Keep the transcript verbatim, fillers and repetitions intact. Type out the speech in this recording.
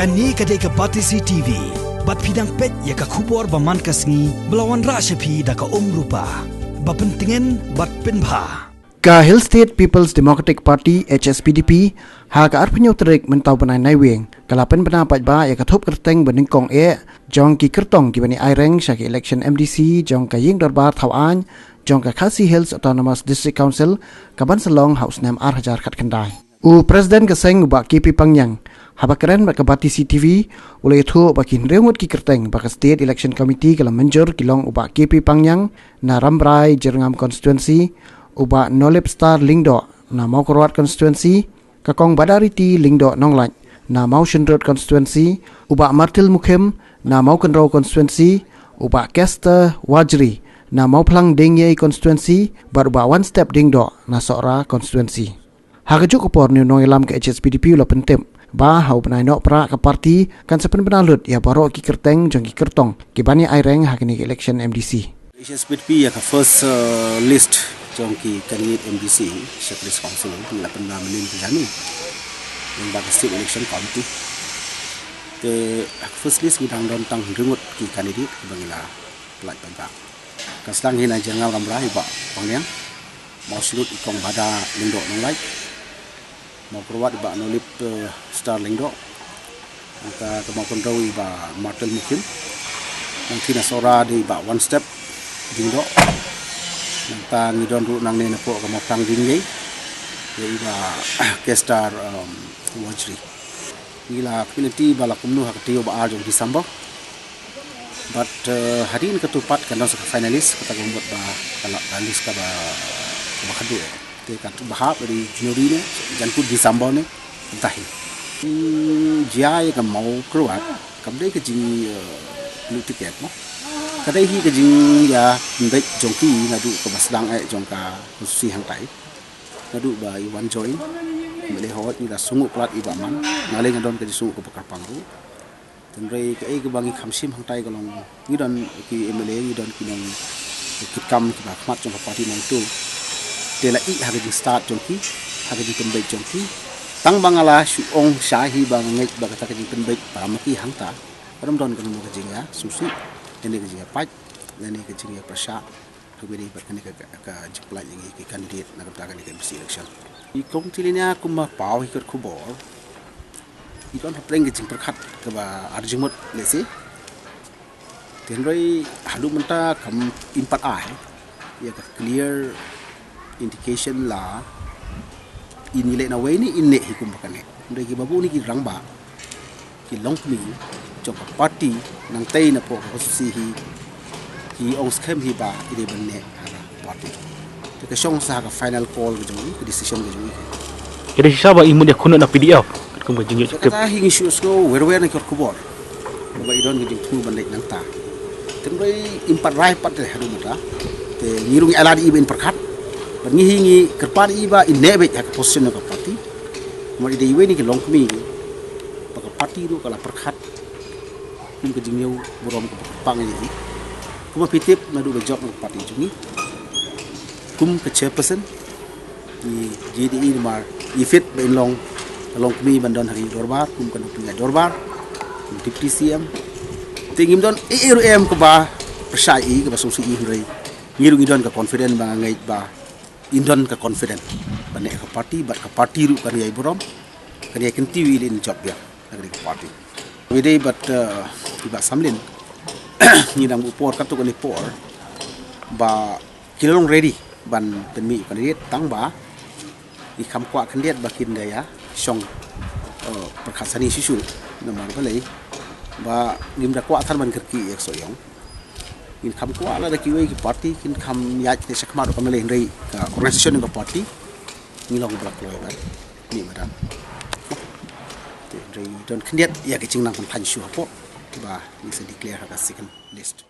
Kane ka dei ka Batesi T V. Bad phi dang peit ïa ka khubor ba man ka sngi ba la wanrah sha phi da ka Umrupa. Ba pyntngen bad pynbha. Ka Hill State People's Democratic Party, H S P D P, ha ka arphew tarik mynta u bnai Naiwieng ka la pynbna paidbah ïa ka thup kyrteng ba nyngkong eh jong ki kyrtong ki ban ïa aireng sha ka election M D C jong ka ïing dorbar thaw aiñ jong ka Khasi Hills Autonomous District Council ka ban sa long ha u snem ar hajar khatkhyndai. U President ka seng u Bah K P Pangniang haba kren bad ka Batesi T V u la ïathuh ba ki hynriew ngut ki kyrteng ba ka State Election Committee ka la mynjur ki long u Bah K P Pangniang na Rambrai Jyrngam Constituency, u Bah Nolip Star Lyngdoh na Mawkyrwat Constituency, ka Kong Badariti Lyngdoh Nonglait na Mawshynrut Constituency, u Bah Martil Mukhim na Mawkynrew Constituency, u Bah Kester Wajri na Mawphlang Diengiei Constituency, bad u Bah One Step Diengdoh na Sohra Constituency. Ha kajuh ka por une u nongïalam ka H S P D P u la pyntip ba ha u bnai Nohprah ka party kan sa pynbna lut ïa baroh ki kyrteng jong ki kyrtong ki ban ïa aireng ha kane ka election M D C. H S P D P ïa ka first, uh, list jong ki candidate M D C sha District Council ngi la pynbna mynnin ka janmiet lyngba ka State Election Committee. Te ha ka first list ngi dang don tang hynriew ngut ki candidate kiba ngi la pyllait paidbah. Ka sdang hi na Jyrngam Rambrai i Bah Pangniang, Mawshynrut i Kong Bada Lyngdoh Nonglait, Mawkyrwat i Bah Nolip, eh, Star Lyngdoh, nangta ka Mawkynrew i Bah Martil Mukhim, nangta na Sohra dei i Bah One Step Diengdoh, nangta ngi don ruh nangne napoh ka Mawphlang Diengiei ïa i Bah Kester, um, Wajri. Ngi la community ba la kumno ha ka taïew ba ar jong December. But, eh, hadien katto pat kan don sa ka finalist, kata ka mut ba ka la, ka list kaba, kaba khadduh. Te katba hap ïa January ne, jan kut December ne, tahin. Hmm, jia ïa ka Mawkyrwat, kam dei ka jing, eh, lut tiket mo. Ka dei hi ka jingïapynbeit jong ki naduh kaba sdang eh jong ka constituency hangtai. Naduh ba i wan join, M L A hoi ngi la sngew palat i Bah Man, nalei nga don ka jingsngew kaba kyrpang ruh. Hynrei kaei kaba ngi kham shim hangtai ka long ngi don ki M L A, ngi don ki nongkitkam kiba khmat jong ka party nangtu. Te la ïeh ha ka jingstad jong ki, ha ka jingpynbeit jong ki. Tang ba nga la shu ong shai hi ba nga ngeit ba kata ka jingpynbeit ba ma ki hangta. Ka dang don kano kano ka jingïasngewsih, lane ka jingïapait, lane ka jingïapyrshah. Haba ïadei bad kane ka, ka, ka jingpyllait ïa ngi ki candidate na ka bynta kane ka M D C election. I Kong Tilinia kumba paw hi ka khubor. I don hapdeng ka jingpyrkhat kaba ar jingmut lehse. Te hynrei haduh mynta kam im pat ai ïa ka clear indication la in ïaleh na wei ne in neh hi kumba kane. Hynrei kiba bun hi ki rangbah, ki longkmie jong ka party nangtei napoh ka constituency hi ki ong skhem hi ba i dei ban neh ha ka party. Te ka shong sa ha ka final call ka jong i, ka decision ka jong i. Ka dei shisha ba i mut ïakhun na P D F katkum ka jingïoh jingtip. Kata hi ngi shu sngew wer wer na ki khubor ba i don ka jingthmu ban leit nangta. Te hynrei im pat rai pat te haduh mynta. Te ngi ruh ngi ai lad ïa i ba in pyrkhat. Bad ngi hi ngi kyrpad ïa i ba in neh beit ha ka position ka party. Namar i dei iwei na ki longkmie ba ka party ruh ka la pyrkhat kum ka jingñiew burom kaba kyrpang ïa i. Kumba phi tip naduh ba jop na ka party jong ngi kum ka chairperson, i J D E namar i fit ba in long ka longkmie ban don ha ka ïing dorbar kum ka nongpynïaid dorbar, kum Deputy C M. Te ngim don ei ei ruh em kaba pyrshah ïa i, kaba sngewsih ïa i, hynrei ngi ruh ngi don ka confident ba nga ngeit ba in don ka confident ban neh ka party, bad ka party ruh kan ïai burom, kan ïai kyntiew ïa i lane jop biang na ka party. Haba ïadei bad, eh, i Bah Samlin, ngi dang buh por katto katne por ba ki la long ready ban pynmih ïa u candidate, tang ba ngi kham kwah khyndiat ba kin da ïa shong, eh, pyrkhat sani shisha. Namar balei? Ba ngim da kwah than ban kyrkieh ïa ka sohïong. Ngin kham kwah lada kiwei ki party kin kham ïaid te shakhmat ruh kam lei, hynrei ka organisation ka party ngi long ba la kloi ban mih madan. Te hynrei don khyndiat ïa ka jingnang pynthang shuh hapoh ba ngi sa declare ha ka second list.